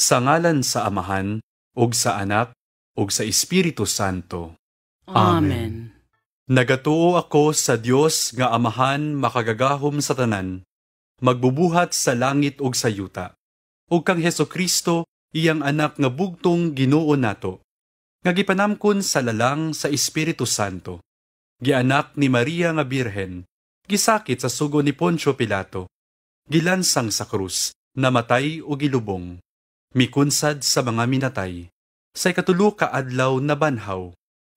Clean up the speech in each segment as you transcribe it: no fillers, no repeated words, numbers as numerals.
Sa ngalan sa Amahan, ug sa Anak, ug sa Espiritu Santo. Amen. Nagatuo ako sa Dios nga Amahan makagagahom sa tanan, magbubuhat sa langit ug sa yuta, ug kang Hesukristo, iyang anak nga bugtong Ginoo nato, nga gipanamkon sa lalang sa Espiritu Santo, gianak ni Maria nga Birhen, gisakit sa sugo ni Poncio Pilato, gilansang sa krus, namatay o gilubong, mikunsad sa mga minatay, sa ikatulo ka adlaw nabanhaw,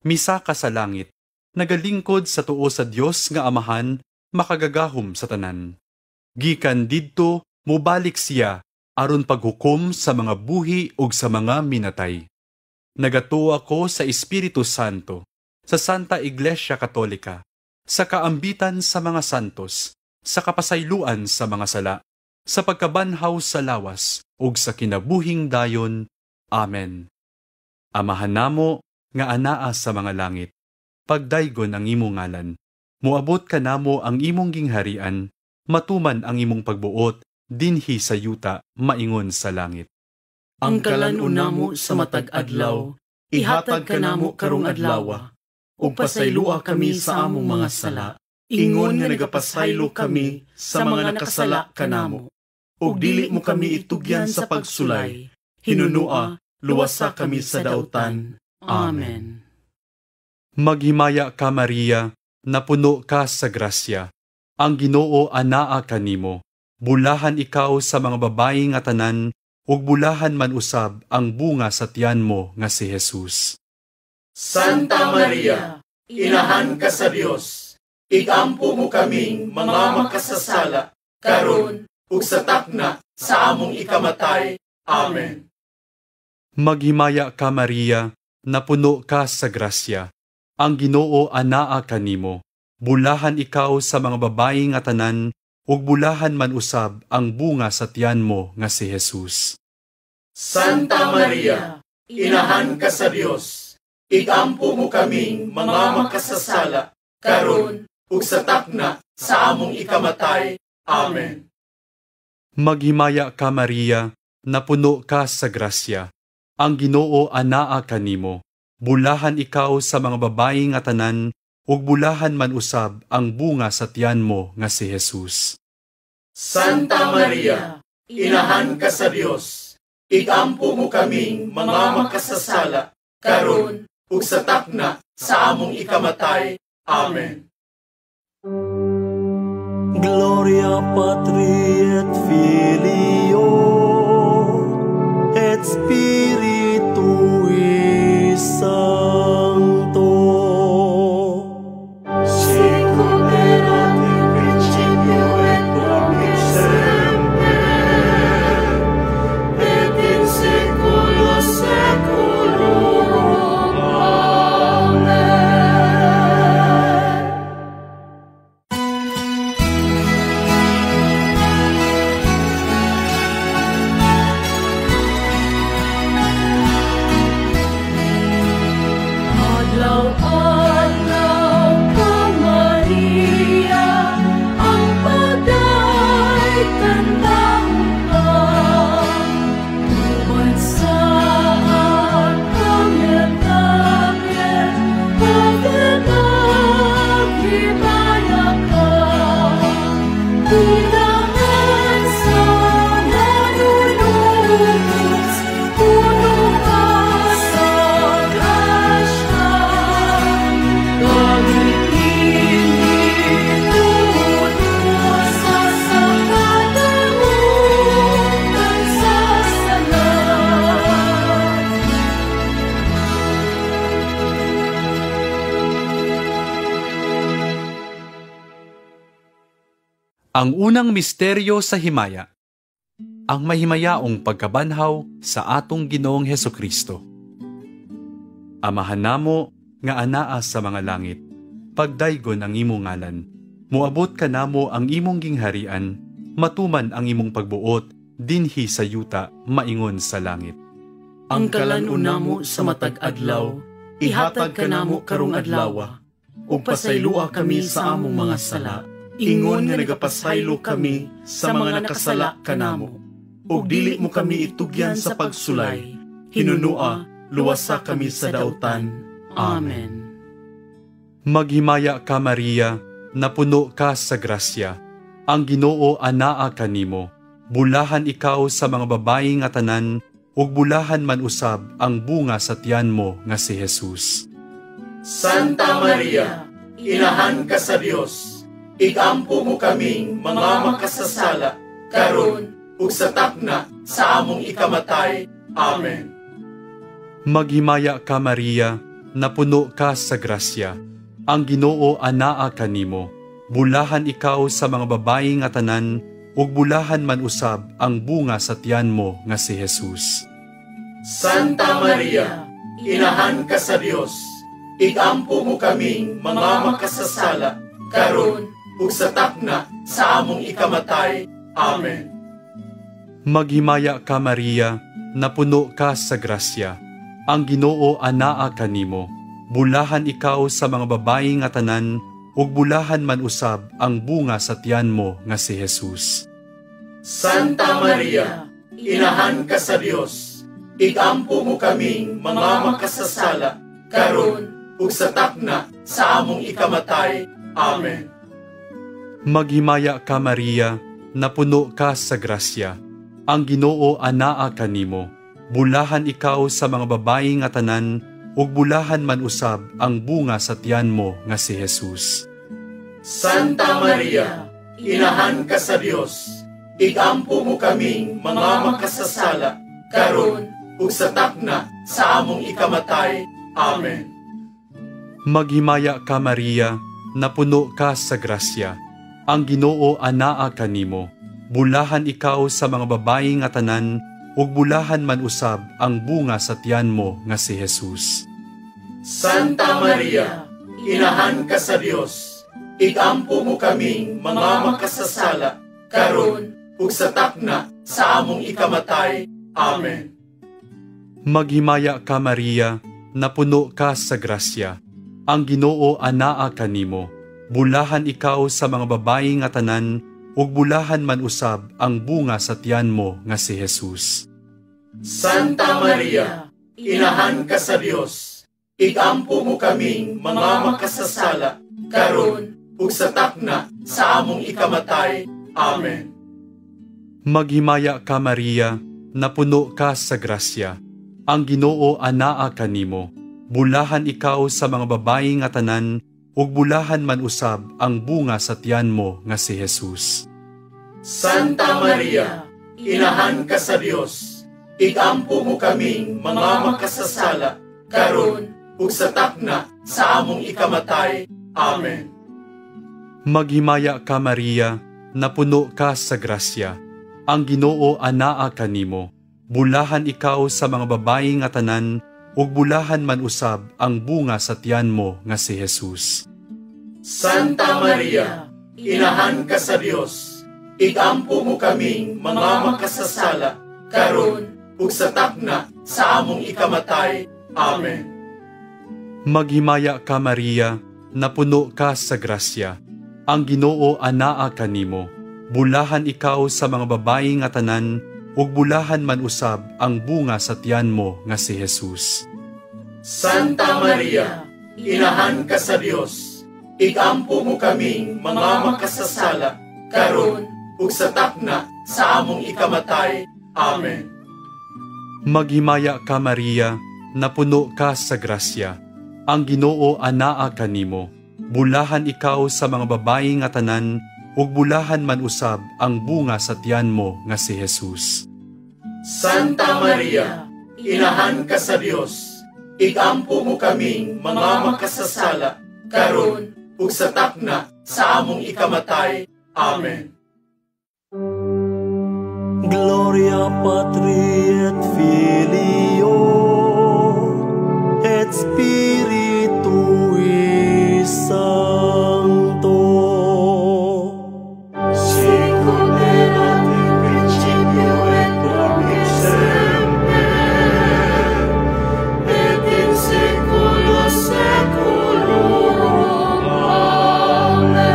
misaka sa langit, nagalingkod sa tuo sa Dios nga Amahan makagagahom sa tanan. Gikan didto mobalik siya aron paghukom sa mga buhi ug sa mga minatay. Nagatuo ako sa Espiritu Santo, sa Santa Iglesia Katolika, sa kaambitan sa mga santos, sa kapasayloan sa mga sala, sa pagkabanhaw sa lawas ug sa kinabuhing dayon. Amen. Amahan namo nga anaa sa mga langit, pagdaygon ang imong ngalan. Moabot kanamo ang imong gingharian, matuman ang imong pagbuot dinhi sa yuta maingon sa langit. Ang kalan-on namo sa matag adlaw, ihatag kanamo karong adlawa, ug pasayloa kami sa among mga sala, ingon nga nagapasaylo kami sa mga nakasala kanamo. Ug dili mo kami itugyan sa pagsulay, hinunua, luwasa kami sa dautan. Amen. Maghimaya ka, Maria, napuno ka sa grasya. Ang Ginoo anaa kanimo. Bulahan ikaw sa mga babayi nga tanan, ug bulahan man usab ang bunga sa tiyan mo nga si Jesus. Santa Maria, inahan ka sa Dios, igampo mo kaming mga makasasala, karon ug sa takna sa among ikamatay. Amen. Maghimaya ka, Maria, napuno ka sa grasya. Ang Ginoo anaa kanimo. Bulahan ikaw sa mga babayi nga tanan, ug bulahan man usab ang bunga sa tiyan mo nga si Jesus. Santa Maria, inahan ka sa Dios, igampo mo kaming mga makasasala, karon ug sa takna sa among ikamatay. Amen. Maghimaya ka, Maria, napuno ka sa grasya. Ang Ginoo anaa kanimo. Bulahan ikaw sa mga babayi nga tanan, ug bulahan man usab ang bunga sa tiyan mo nga si Jesus. Santa Maria, inahan ka sa Dios, igampo mo kaming mga makasasala, karon ug sa takna sa among ikamatay. Amen. Gloria Patri et Filio et Spiritui Sancto. Sicut erat in principio et nunc et semper, et in saecula saeculorum. Amen. Adlaw-adlaw ka, Maria, ang pagday kandahong ka. Uban sa Arkanghel Gabriel, naghimaya ka. Bulahan sa manunubos, puno ka sa grasya. Gamitin sa kadautan sa sala. Ang unang misteryo sa himaya, ang mahimayaong pagkabanhaw sa atong Ginoong Hesukristo. Amahan namo nga anaa sa mga langit, pagdaygon ang imong ngalan. Moabot kanamo ang imong gingharian, matuman ang imong pagbuot dinhi sa yuta maingon sa langit. Ang kalan-on namo sa matag adlaw, ihatag kanamo karong adlawa, ug pasayloa kami sa among mga sala, ingon nga nagapasaylo kami sa mga nakasala kanamo. Ug dili mo kami itugyan sa pagsulay, hinunua, luwasa kami sa dautan. Amen. Maghimaya ka, Maria, napuno ka sa grasya. Ang Ginoo anaa kanimo. Bulahan ikaw sa mga babayi nga tanan, ug bulahan man usab ang bunga sa tiyan mo nga si Jesus. Santa Maria, inahan ka sa Dios, igampo mo kaming mga makasasala, karon ug sa takna sa among ikamatay. Amen. Maghimaya ka, Maria, napuno ka sa grasya. Ang Ginoo anaa kanimo. Bulahan ikaw sa mga babayi nga tanan, ug bulahan man usab ang bunga sa tiyan mo nga si Jesus. Santa Maria, inahan ka sa Dios, igampo mo kaming mga makasasala, karon ug sa takna sa among ikamatay. Amen. Maghimaya ka, Maria, napuno ka sa grasya. Ang Ginoo anaa kanimo. Bulahan ikaw sa mga babayi nga tanan, ug bulahan man usab ang bunga sa tiyan mo nga si Jesus. Santa Maria, inahan ka sa Dios, igampo mo kaming mga makasasala, karon ug sa takna sa among ikamatay. Amen. Maghimaya ka, Maria, napuno ka sa grasya. Ang Ginoo anaa kanimo. Bulahan ikaw sa mga babayi nga tanan, ug bulahan man usab ang bunga sa tiyan mo nga si Jesus. Santa Maria, inahan ka sa Dios, igampo mo kaming mga makasasala, karon ug sa takna sa among ikamatay. Amen. Maghimaya ka, Maria, napuno ka sa grasya. Ang Ginoo anaa kanimo. Bulahan ikaw sa mga babayi nga tanan, ug bulahan man usab ang bunga sa tiyan mo nga si Jesus. Santa Maria, inahan ka sa Dios, igampo mo kaming mga makasasala, karon ug sa takna sa among ikamatay. Amen. Maghimaya ka, Maria, napuno ka sa grasya. Ang Ginoo anaa kanimo. Bulahan ikaw sa mga babayi nga tanan, ug bulahan man usab ang bunga sa tiyan mo nga si Jesus. Santa Maria, inahan ka sa Dios, igampo mo kaming mga makasasala, karon ug sa takna sa among ikamatay. Amen. Maghimaya ka, Maria, napuno ka sa grasya. Ang Ginoo anaa kanimo. Bulahan ikaw sa mga babayi nga tanan, ug bulahan man usab ang bunga sa tiyan mo nga si Jesus. Santa Maria, inahan ka sa Dios, igampo mo kaming mga makasasala, karon ug sa takna sa among ikamatay. Amen. Maghimaya ka, Maria, napuno ka sa grasya. Ang Ginoo anaa kanimo. Bulahan ikaw sa mga babayi nga tanan, ug bulahan man usab ang bunga sa tiyan mo nga si Jesus. Santa Maria, inahan ka sa Dios, igampo mo kaming mga makasasala, karon ug sa takna sa among ikamatay. Amen. Maghimaya ka, Maria, napuno ka sa grasya. Ang Ginoo anaa kanimo. Bulahan ikaw sa mga babayi nga tanan, ug bulahan man usab ang bunga sa tiyan mo nga si Jesus. Santa Maria, inahan ka sa Dios, igampo mo kaming mga makasasala, karon ug sa takna sa among ikamatay. Amen. Maghimaya ka, Maria, napuno ka sa grasya. Ang Ginoo anaa kanimo. Bulahan ikaw sa mga babayi nga tanan, ug bulahan man usab ang bunga sa tiyan mo nga si Jesus. Santa Maria, inahan ka sa Dios, igampo mo kaming mga makasasala, karon ug sa takna sa among ikamatay. Amen. Gloria Patri et Filio et Spiritui Sancto. Sicut erat in principio et nunc et semper, et in saecula saeculorum. Amen.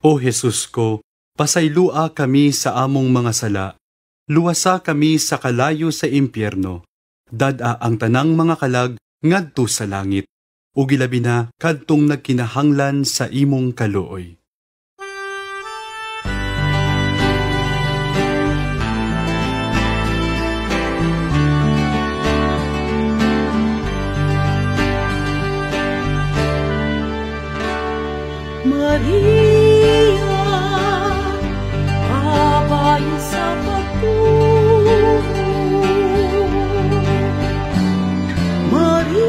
O Jesus ko, Pasaylua kami sa among mga sala. Luwasa kami sa kalayo sa impyerno. Dad-a ang tanang mga kalag ngadto sa langit, ug ilabi na kadtong nagkinahanglan sa imong kaluoy. Maria, kabayo sa pagtuo. Maria,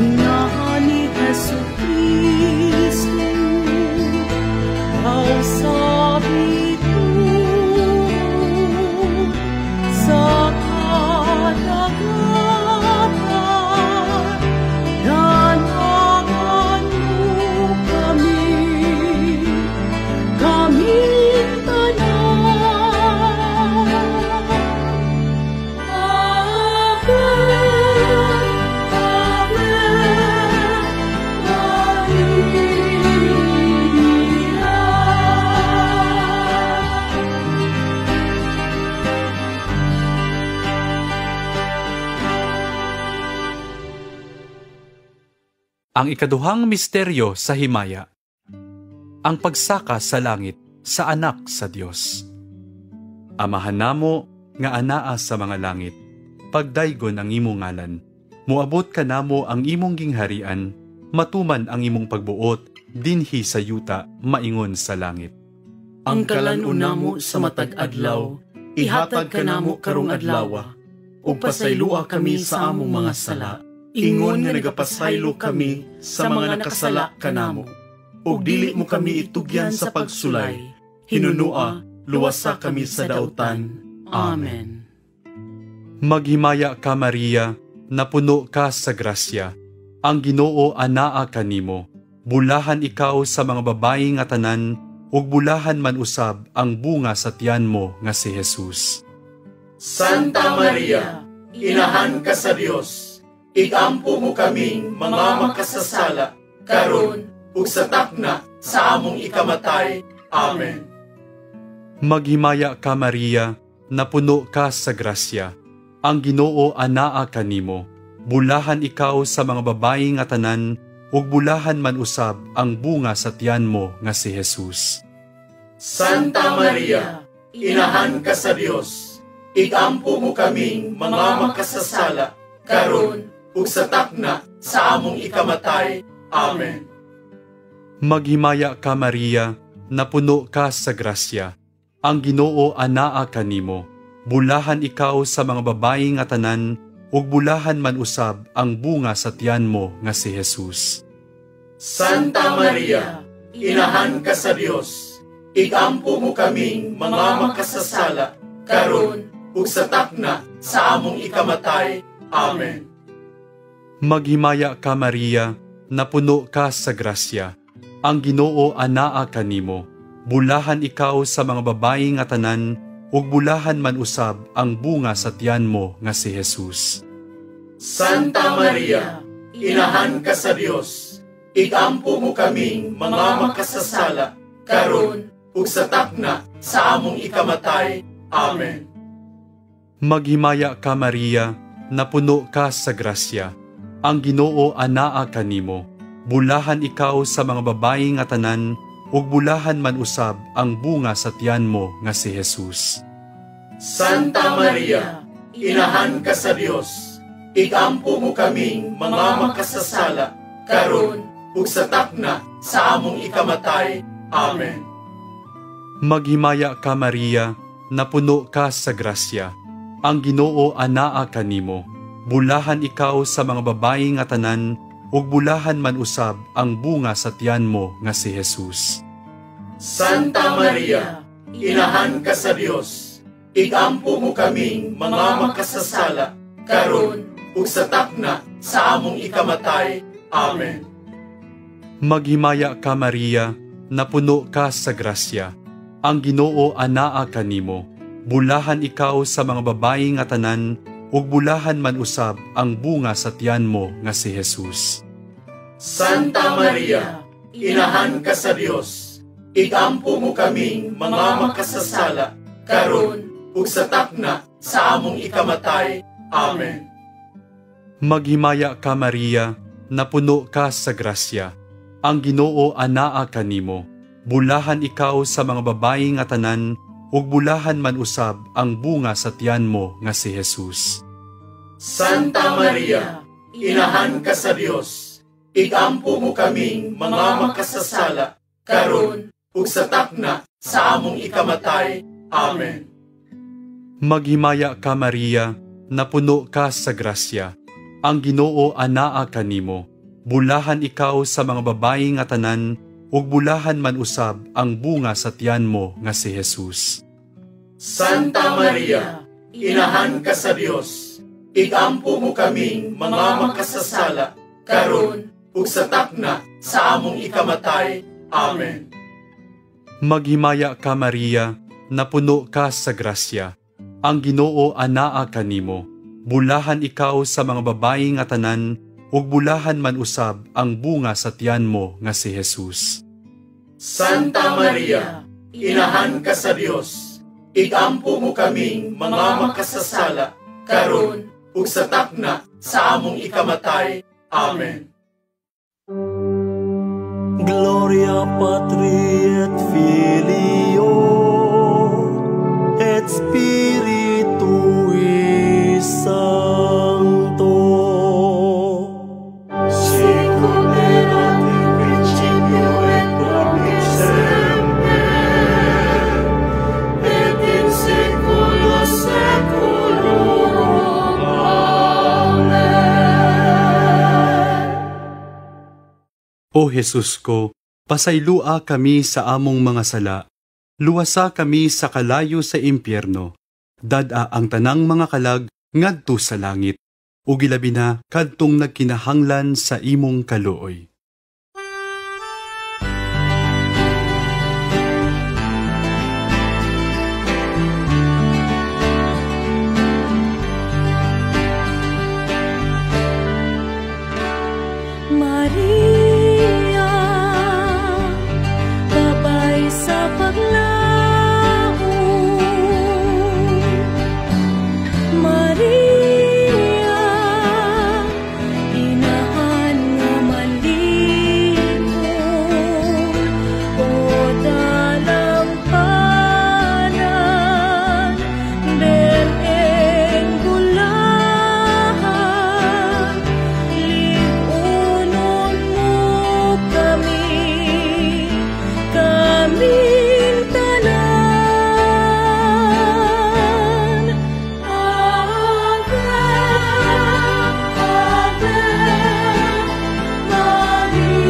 ina ni Jesucristo, ikaw sa bituon, sa kadagatan, danangan mo kami, kaming tanan. Ave, Ave, Maria. Ang ikaduhang misteryo sa himaya, ang pagsaka sa langit sa anak sa Dios. Amahan namo nga anaa sa mga langit, pagdaygon ang imong ngalan. Moabot kanamo ang imong gingharian, matuman ang imong pagbuot dinhi sa yuta maingon sa langit. Ang kalan-on namo sa matag adlaw, ihatag kanamo karong adlawa, ug pasaylua kami sa among mga sala, ingon nga nagapasaylo kami sa mga nakasala kanamo. Ug dili mo kami itugyan sa pagsulay, hinunua, luwasa kami sa dautan. Amen. Maghimaya ka, Maria, napuno ka sa grasya. Ang Ginoo anaa kanimo. Bulahan ikaw sa mga babayi nga tanan, ug bulahan man usab ang bunga sa tiyan mo nga si Jesus. Santa Maria, inahan ka sa Dios, igampo mo kaming mga makasasala, karon ug sa takna sa among ikamatay. Amen. Maghimaya ka, Maria, napuno ka sa grasya. Ang Ginoo anaa kanimo. Bulahan ikaw sa mga babayi nga tanan, ug bulahan man usab ang bunga sa tiyan mo nga si Jesus. Santa Maria, inahan ka sa Dios, igampo mo kaming mga makasasala, karon ug sa takna sa among ikamatay. Amen. Maghimaya ka, Maria, napuno ka sa grasya. Ang Ginoo anaa kanimo. Bulahan ikaw sa mga babayi nga tanan, ug bulahan man usab ang bunga sa tiyan mo nga si Jesus. Santa Maria, inahan ka sa Dios, igampo mo kaming mga makasasala, karon ug sa takna sa among ikamatay. Amen. Maghimaya ka, Maria, napuno ka sa grasya. Ang Ginoo anaa kanimo. Bulahan ikaw sa mga babayi nga tanan, ug bulahan man usab ang bunga sa tiyan mo nga si Jesus. Santa Maria, inahan ka sa Dios, igampo mo kaming mga makasasala, karon ug sa takna sa among ikamatay. Amen. Maghimaya ka, Maria, napuno ka sa grasya. Ang Ginoo anaa kanimo. Bulahan ikaw sa mga babayi nga tanan, ug bulahan man usab ang bunga sa tiyan mo nga si Jesus. Santa Maria, inahan ka sa Dios, igampo mo kaming mga makasasala, karon ug sa takna sa among ikamatay. Amen. Maghimaya ka, Maria, napuno ka sa grasya. Ang Ginoo anaa kanimo. Bulahan ikaw sa mga babayi nga tanan, ug bulahan man usab ang bunga sa tiyan mo nga si Jesus. Santa Maria, inahan ka sa Dios, igampo mo kaming mga makasasala, karon ug sa takna sa among ikamatay. Amen. Maghimaya ka, Maria, napuno ka sa grasya. Ang Ginoo anaa kanimo. Bulahan ikaw sa mga babayi nga tanan, ug bulahan man usab ang bunga sa tiyan mo nga si Jesus. Santa Maria, Inahan ka sa Dios, igampo mo kaming mga makasasala, karon ug sa takna sa among ikamatay. Amen. Maghimaya ka, Maria, napuno ka sa grasya. Ang Ginoo anaa kanimo. Bulahan ikaw sa mga babayi nga tanan, ug bulahan man usab ang bunga sa tiyan mo nga si Jesus. Santa Maria, Inahan ka sa Dios, igampo mo kaming mga makasasala, karon ug sa takna sa among ikamatay. Amen. Maghimaya ka, Maria, napuno ka sa grasya. Ang Ginoo anaa kanimo. Bulahan ikaw sa mga babayi nga tanan, ug bulahan man usab ang bunga sa tiyan mo nga si Jesus. Santa Maria, Inahan ka sa Dios, igampo mo kaming mga makasasala, karon ug sa takna sa among ikamatay. Amen. Maghimaya ka, Maria, napuno ka sa grasya. Ang Ginoo anaa kanimo. Bulahan ikaw sa mga babayi nga tanan, ug bulahan man usab ang bunga sa tiyan mo nga si Jesus. Santa Maria, Inahan ka sa Dios, igampo mo kaming mga makasasala, karon ug sa takna sa among ikamatay. Amen. Gloria Patri et Filio et Spiritui Sancto. Sicut erat in principio et nunc et semper, et in saecula saeculorum. Amen. O Jesus ko, pasaylua kami sa among mga sala. Luwasa kami sa kalayo sa impyerno. Dad-a ang tanang mga kalag ngadto sa langit. Ug ilabi na kadtong nagkinahanglan sa imong kaluoy. Maria, babay sa paglaom. Maria, inahan nga malipon, o dalampanan, bereng gulahan, lipunon mo kami, kaming tanan. Ave, Ave Maria.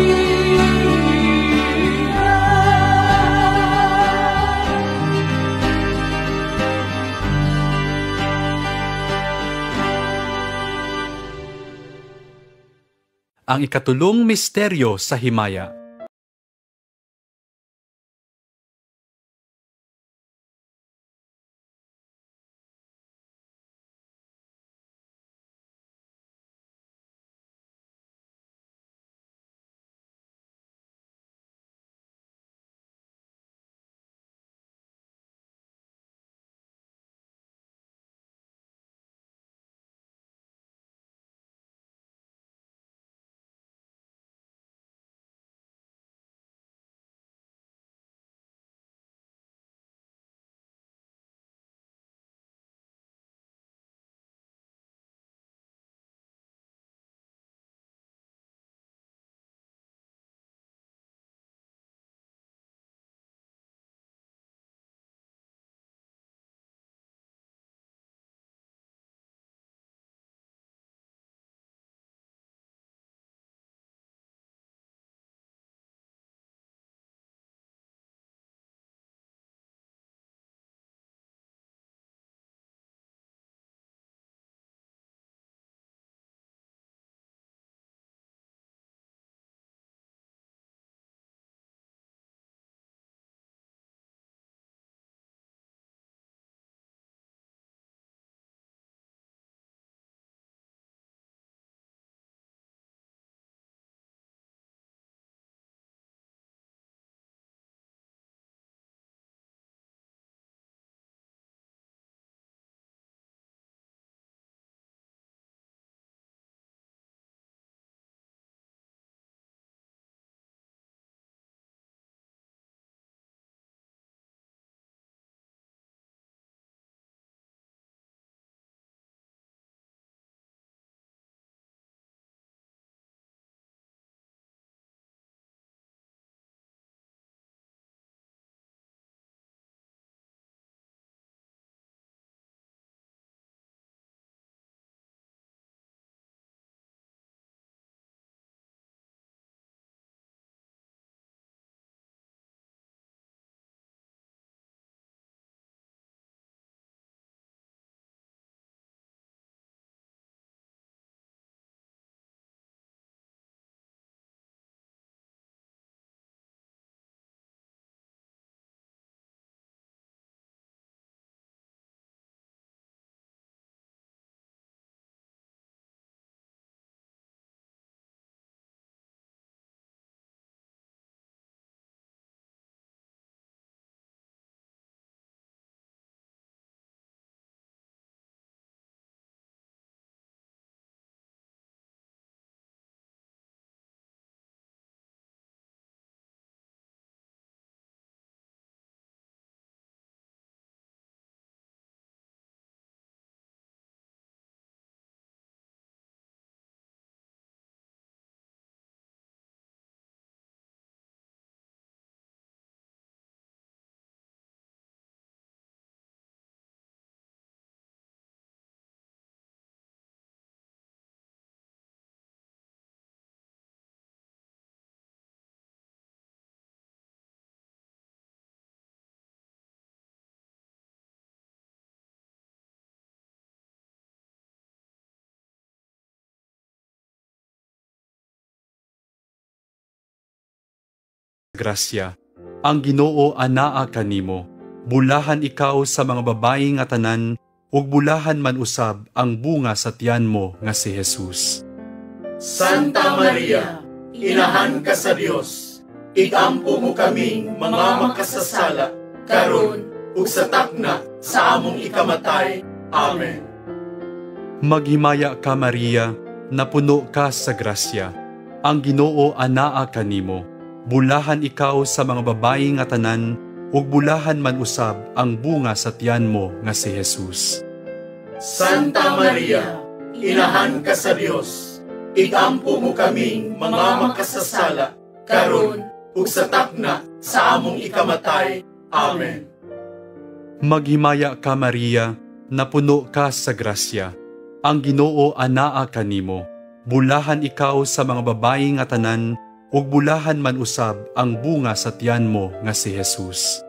Ang ikatulong misteryo sa himaya. Grasya. Ang Ginoo anaa kanimo. Bulahan ikaw sa mga babayi nga tanan, ug bulahan man usab ang bunga sa tiyan mo nga si Jesus. Santa Maria, Inahan ka sa Dios, igampo mo kaming mga makasasala, karon ug sa takna sa among ikamatay. Amen. Maghimaya ka, Maria, napuno ka sa grasya. Ang Ginoo anaa kanimo. Bulahan ikaw sa mga babayi nga tanan, ug bulahan man usab ang bunga sa tiyan mo nga si Jesus. Santa Maria, Inahan ka sa Dios, igampo mo kaming mga makasasala, karon ug sa takna sa among ikamatay. Amen. Maghimaya ka, Maria, napuno ka sa grasya. Ang Ginoo anaa kanimo. Bulahan ikaw sa mga babayi nga tanan, ug bulahan man usab ang bunga sa tiyan mo nga si Jesus.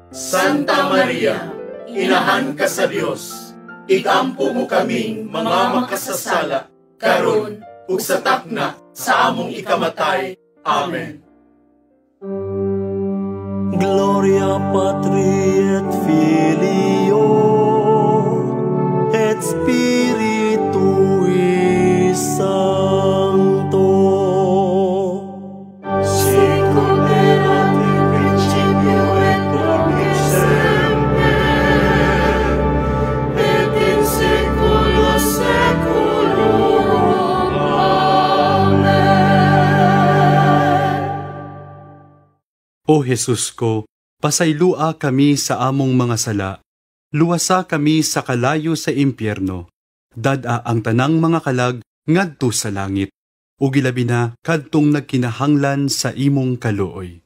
Santa Maria, Inahan ka sa Dios, igampo mo kaming mga makasasala, karon ug sa takna sa among ikamatay. Amen. Gloria Patri et Filio et Spiritui Sancto. Sicut erat in principio et nunc et semper, et in saeculo saeculorum. Amen. O Jesus ko, pasaylua kami sa among mga sala. Luwasa kami sa kalayo sa impyerno. Dad-a ang tanang mga kalag ngadto sa langit. Ug ilabi na kadtong nagkinahanglan sa imong kaluoy.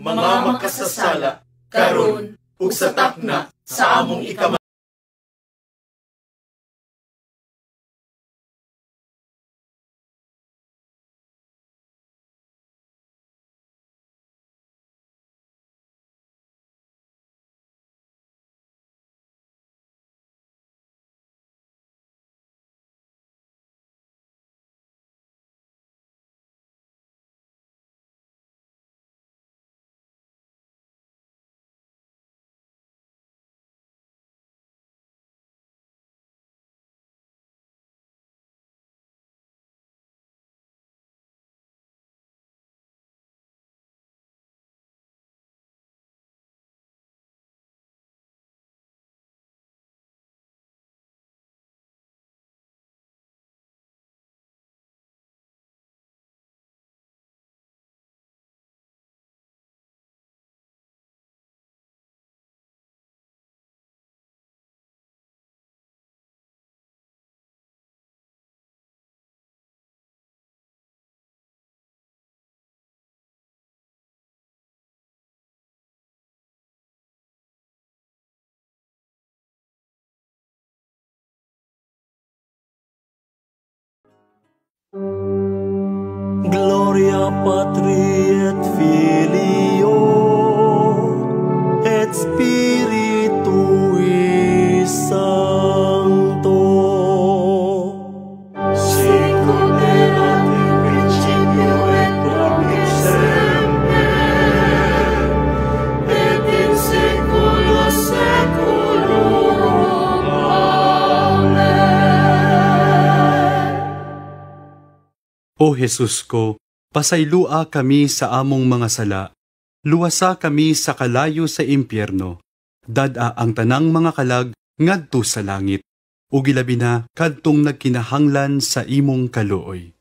kaming mga makasasala, karon ug sa takna sa among ikamatay. Gloria Patri et Filio et Spiritui Sancto. Sicut erat in principio et nunc et semper, et in saecula saeculorum. Amen. O Jesus ko, pasaylua kami sa among mga sala. Luwasa kami sa kalayo sa impyerno. Dad-a ang tanang mga kalag ngadto sa langit. Ug ilabi na kadtong nagkinahanglan sa imong kaluoy.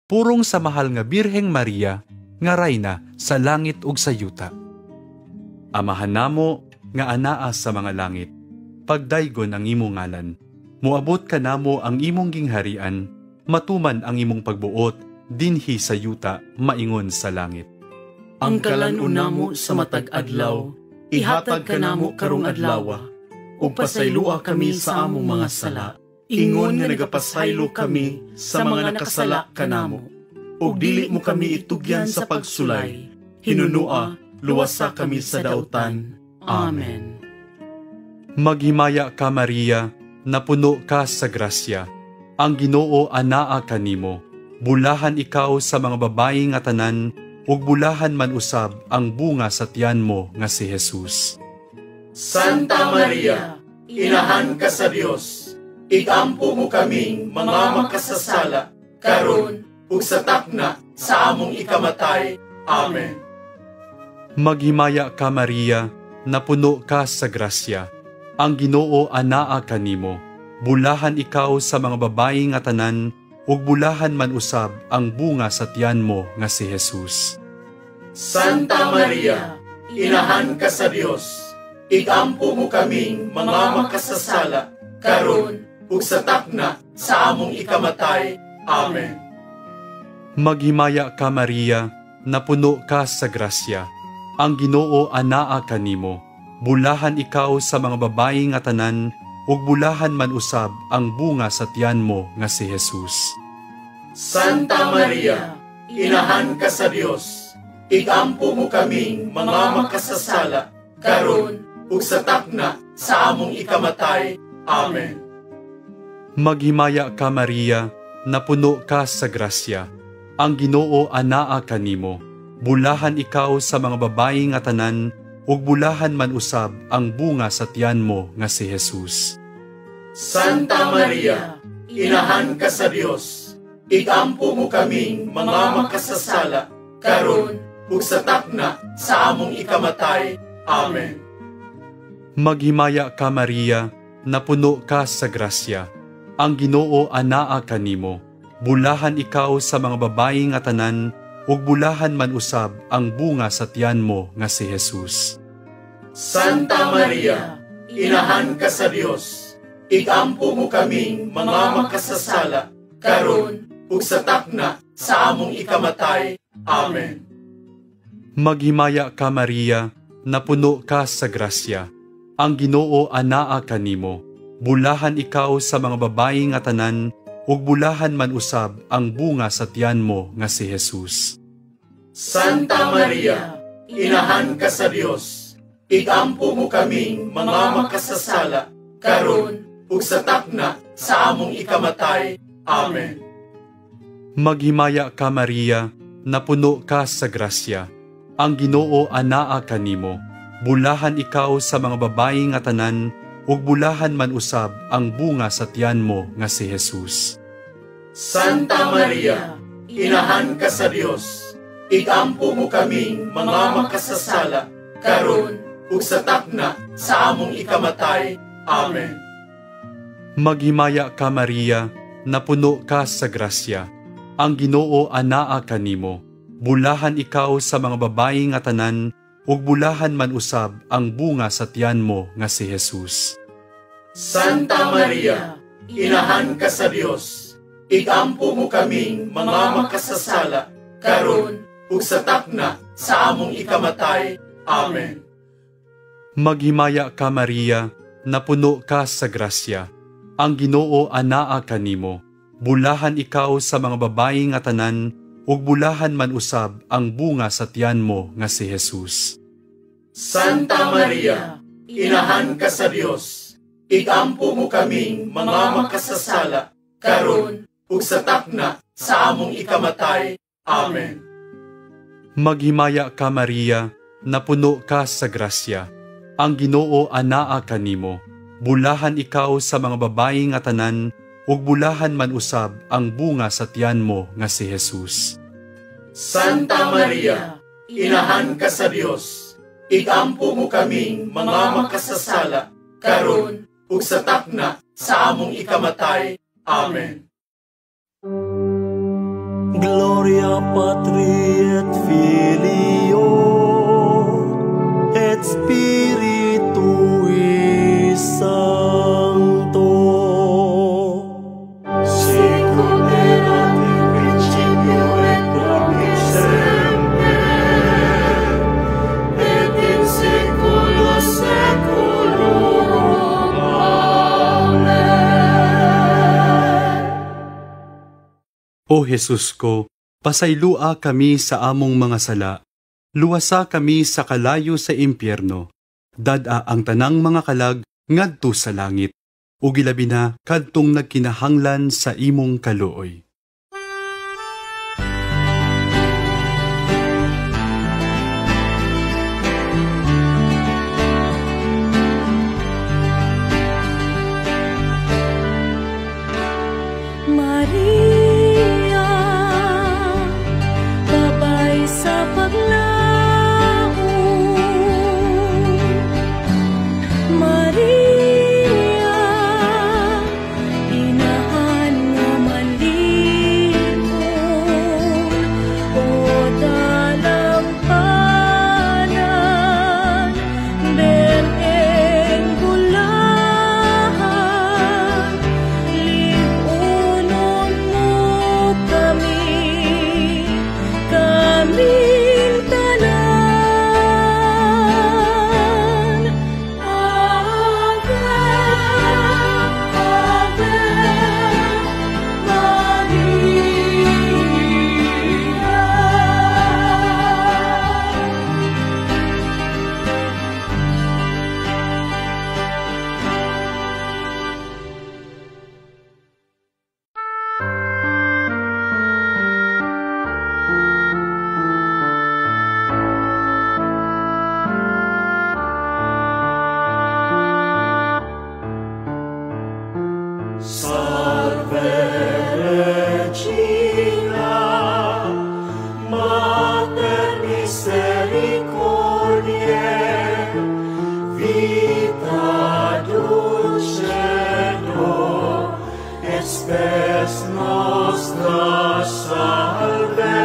Purong sa mahal nga Birheng Maria, nga rayna sa langit ug sa yuta. Amahan namo nga anaa sa mga langit, pagdaygon ang imong ngalan. Moabot kanamo ang imong gingharian, matuman ang imong pagbuot dinhi sa yuta maingon sa langit. Ang kalan-on namo sa matag adlaw, ihatag kanamo karong adlawa, ug pasaylua kami sa among mga sala, ingon nga nagapasaylo kami sa mga nakasala kanamo. Ug dili mo kami itugyan sa pagsulay, hinunua, luwasa kami sa dautan. Amen. Maghimaya ka, Maria, napuno ka sa grasya. Ang Ginoo anaa kanimo. Bulahan ikaw sa mga babayi nga tanan, ug bulahan man usab ang bunga sa tiyan mo nga si Jesus. Santa Maria, inahan ka sa Dios, igampo mo kaming mga makasasala, karon ug sa takna sa among ikamatay. Amen. Maghimaya ka, Maria, napuno ka sa grasya. Ang Ginoo anaa kanimo. Bulahan ikaw sa mga babayi nga tanan, ug bulahan man usab ang bunga sa tiyan mo nga si Jesus. Santa Maria, inahan ka sa Dios, igampo mo kaming mga makasasala, karon ug sa takna sa among ikamatay. Amen. Maghimaya ka, Maria, napuno ka sa grasya. Ang Ginoo anaa kanimo. Bulahan ikaw sa mga babayi nga tanan, ug bulahan man usab ang bunga sa tiyan mo nga si Jesus. Santa Maria, inahan ka sa Dios, igampo mo kaming mga makasasala, karon ug sa takna sa among ikamatay. Amen. Maghimaya ka, Maria, napuno ka sa grasya. Ang Ginoo anaa kanimo. Bulahan ikaw sa mga babayi nga tanan, ug bulahan man usab ang bunga sa tiyan mo nga si Jesus. Santa Maria, inahan ka sa Dios, igampo mo kaming mga makasasala, karon ug sa takna sa among ikamatay. Amen. Maghimaya ka, Maria, napuno ka sa grasya. Ang Ginoo anaa kanimo. Bulahan ikaw sa mga babayi nga tanan, ug bulahan man usab ang bunga sa tiyan mo nga si Jesus. Santa Maria, inahan ka sa Dios, igampo mo kaming mga makasasala, karon ug sa takna sa among ikamatay. Amen. Maghimaya ka, Maria, napuno ka sa grasya. Ang Ginoo anaa kanimo. Bulahan ikaw sa mga babayi nga tanan, ug bulahan man usab ang bunga sa tiyan mo nga si Jesus. Santa Maria, inahan ka sa Dios, igampo mo kaming mga makasasala, karon ug sa takna sa among ikamatay. Amen. Maghimaya ka, Maria, napuno ka sa grasya. Ang Ginoo anaa kanimo. Bulahan ikaw sa mga babayi nga tanan, ug bulahan man usab ang bunga sa tiyan mo nga si Jesus. Santa Maria, inahan ka sa Dios, igampo mo kaming mga makasasala, karon ug sa takna sa among ikamatay. Amen. Maghimaya ka, Maria, napuno ka sa grasya. Ang Ginoo anaa kanimo. Bulahan ikaw sa mga babayi nga tanan, ug bulahan man usab ang bunga sa tiyan mo nga si Jesus. Santa Maria, inahan ka sa Dios, igampo mo kaming mga makasasala, karon ug sa takna sa among ikamatay. Amen. Maghimaya ka, Maria, napuno ka sa grasya. Ang Ginoo anaa kanimo. Bulahan ikaw sa mga babayi nga tanan, ug bulahan man usab ang bunga sa tiyan mo nga si Jesus. Santa Maria, inahan ka sa Dios, igampo mo kaming mga makasasala, karon ug sa takna sa among ikamatay. Amen. Maghimaya ka, Maria, napuno ka sa grasya. Ang Ginoo anaa kanimo. Bulahan ikaw sa mga babayi nga tanan, ug bulahan man usab ang bunga sa tiyan mo nga si Jesus. Santa Maria, inahan ka sa Dios, igampo mo kaming mga makasasala, karon ug sa takna sa among ikamatay. Amen. Gloria Patri et Filio et Spiritui Sancto. Sicut erat in principio et nunc et semper, et in saecula saeculorum. Amen. O Jesus ko, pasaylua kami sa among mga sala. Luwasa kami sa kalayo sa impyerno. Dad-a ang tanang mga kalag ngadto sa langit, ug ilabi na kadtong nagkinahanglan sa imong kaluoy. Maria, babay sa paglaom. Maria, inahan nga malipon. O dalampanan, bereng bulahan, lipunon mo Salve Regina, Mater misericordiae, vita dulcedo, et spes nostra salve.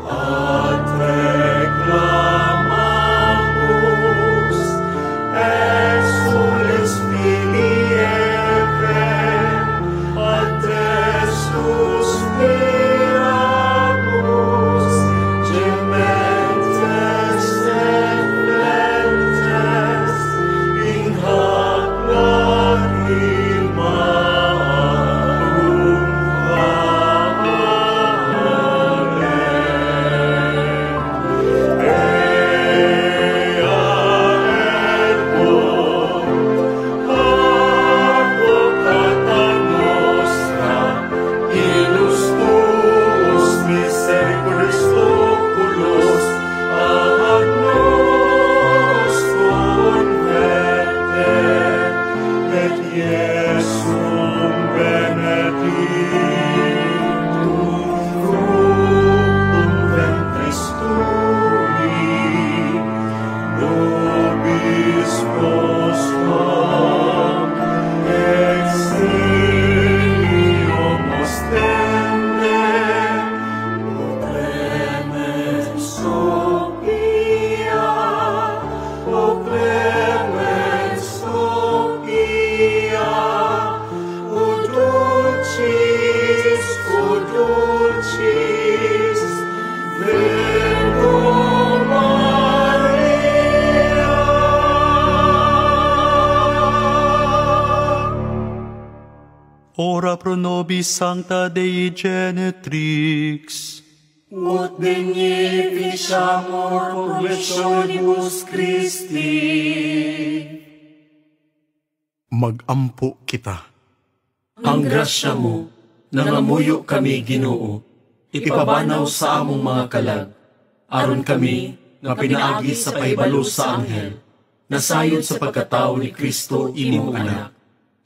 A te clamamus, exules filii Evae, ad te suspiramus, gementes et flentes, in hac lacrimarum vale. Ea ergo, advocata nostra, illus tuos misericordis oculos ad nos converte, et Iesum benedictum fructum ventris tui, nobis post hoc exilium ostende. O clemens, O pia, O clemens, O pia, O dulcis, O dulcis Virgo Maria. Ora pro nobis sancta Dei genetrix. Ut dignificiamur promissionibus Christi. Magampo kita. Ang grasya mo, nangamuyo kami, Ginoo, ipabanaw sa among mga kalag, aron kami, nga pinaagi sa pahibalo sa anghel, nasayod sa pagkatao ni Kristo imong anak,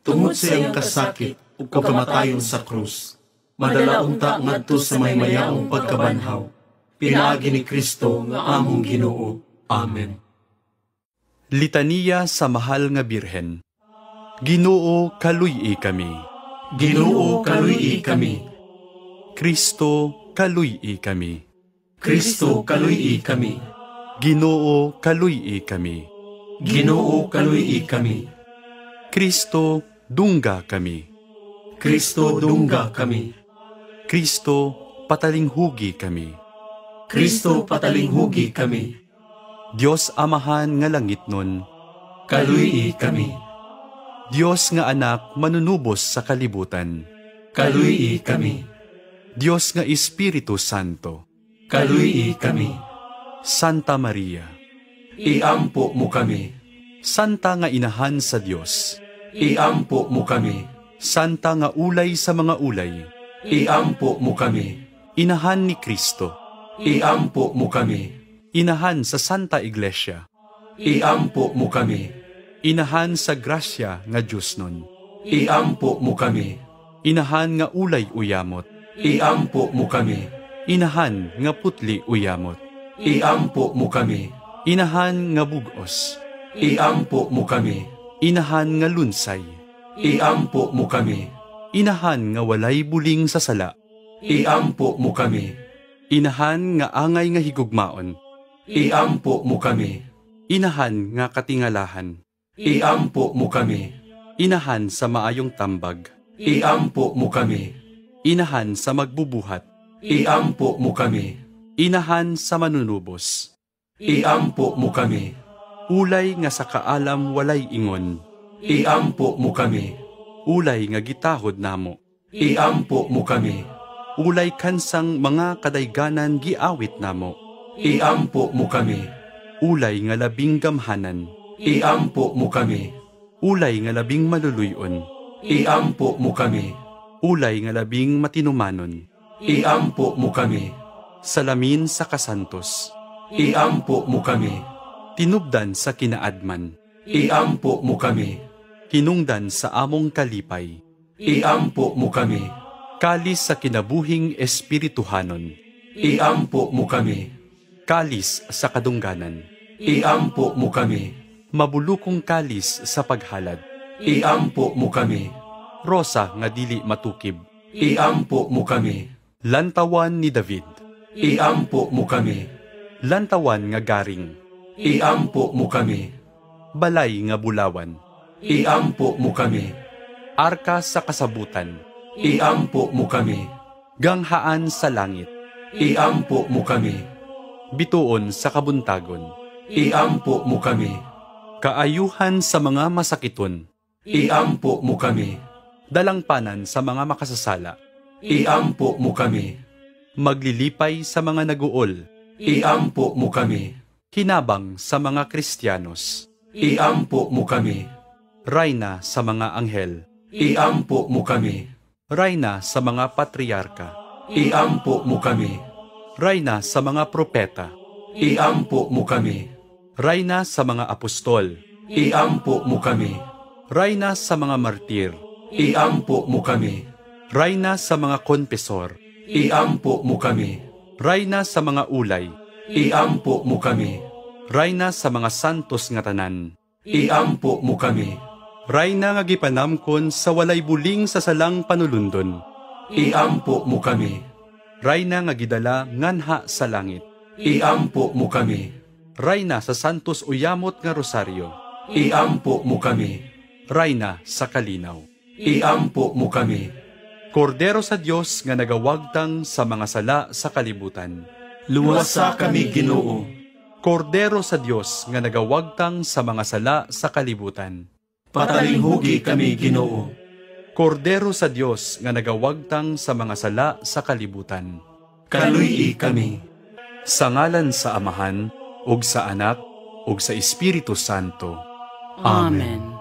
tungod sa iyang kasakit ug kamatayon sa krus, madala unta ngadto sa maymayaong pagkabanhaw, pinaagi ni Kristo nga among Ginoo. Amen. Litaniya sa Mahal nga Birhen. Ginoo, kaluy-i kami. Ginoo, kaluy-i kami. Kristo, kaluy-i kami. Kristo, kaluy-i kami. Ginoo, kaluy-i kami. Ginoo, kaluy-i kami. Kristo, dungga kami. Kristo, dungga kami. Kristo, patalinghugi kami. Kristo, patalinghugi kami. Dios Amahan nga langitnon, kaluy-i kami. Dios nga anak manunubos sa kalibutan, kaluy-i kami. Dios nga Espiritu Santo, kaluy-i kami. Santa Maria, iampo mo kami. Santa nga inahan sa Dios, iampo mo kami. Santa nga ulay sa mga ulay, iampo mo kami. Inahan ni Kristo, iampo mo kami. Inahan sa Santa Iglesia, iampo mo kami. Inahan sa grasya nga Diyos nun, iampo mo kami. Inahan nga ulay uyamot, iampo mo kami. Inahan nga putli uyamot, iampo mo kami. Inahan nga bugos, iampo mo kami. Inahan nga lunsay, iampo mo kami. Inahan nga walay buling sa sala, iampo mo kami. Inahan nga angay nga higugmaon, iampo mo kami. Inahan nga katingalahan, iampo mo kami. Inahan sa maayong tambag, iampo mo kami. Inahan sa magbubuhat, iampo mo kami. Inahan sa manunubos, iampo mo kami. Ulay nga sa kaalam walay ingon, iampo mo kami. Ulay nga gitahod namo, iampo mo kami. Ulay kansang mga kadayganan giawit namo, iampo mo kami. Ulay nga labing gamhanan, iampo mo kami. Ulay nga labing maluluyon, iampo mo kami. Ulay nga labing matinumanon, iampo mo kami. Salamin sa kasantos, iampo mo kami. Tinubdan sa kinaadman, iampo mo kami. Hinungdan sa among kalipay, Iampo mo kami. Kalis sa kinabuhing espirituhanon. Iampo mo kami. Kalis sa kadungganan. Iampo mo kami. Mabulukong kalis sa paghalad. Iampo mo kami. Rosa nga dili matukib. Iampo mo kami. Lantawan ni David. Iampo mo kami. Lantawan nga garing. Iampo mo kami. Balay nga bulawan. Iampo mo kami. Arka sa kasabutan. Iampo mo kami. Ganghaan sa langit. Iampo mo kami. Bituon sa kabuntagon. Iampo mo kami. Kaayuhan sa mga masakiton. Iampo mo kami. Dalangpanan sa mga makasasala. Iampo mo kami. Maglilipay sa mga naguol. Iampo mo kami. Hinabang sa mga Kristiyanos. Iampo mo kami. Rayna sa mga anghel. Iampo mo kami. Rayna sa mga patriarka. Iampo mo kami. Rayna sa mga propeta. Iampo mo kami. Rayna sa mga apostol. Iampo mo kami. Rayna sa mga martir. Iampo mo kami. Rayna sa mga konfesor. Iampo mo kami. Rayna sa mga ulay. Iampo mo kami. Rayna sa mga santos nga tanan. Iampo mo kami. Rayna nga gipanamkon sa walay buling sa salang panulundon. Iampo mo kami. Rayna nga gidala nganha sa langit. Iampo mo kami. Rayna sa santos uyamot nga rosaryo. Iampo mo kami. Rayna sa kalinaw. Iampo mo kami. Kordero sa Dios nga nagawagtang sa mga sala sa kalibutan. Luwasa kami, Ginoo. Kordero sa Dios nga nagawagtang sa mga sala sa kalibutan. Patalinghugi kami, Ginoo. Kordero sa Dios nga nagawagtang sa mga sala sa kalibutan. Kaluy-i kami. Sa ngalan sa Amahan, ug sa Anak, ug sa Espiritu Santo. Amen.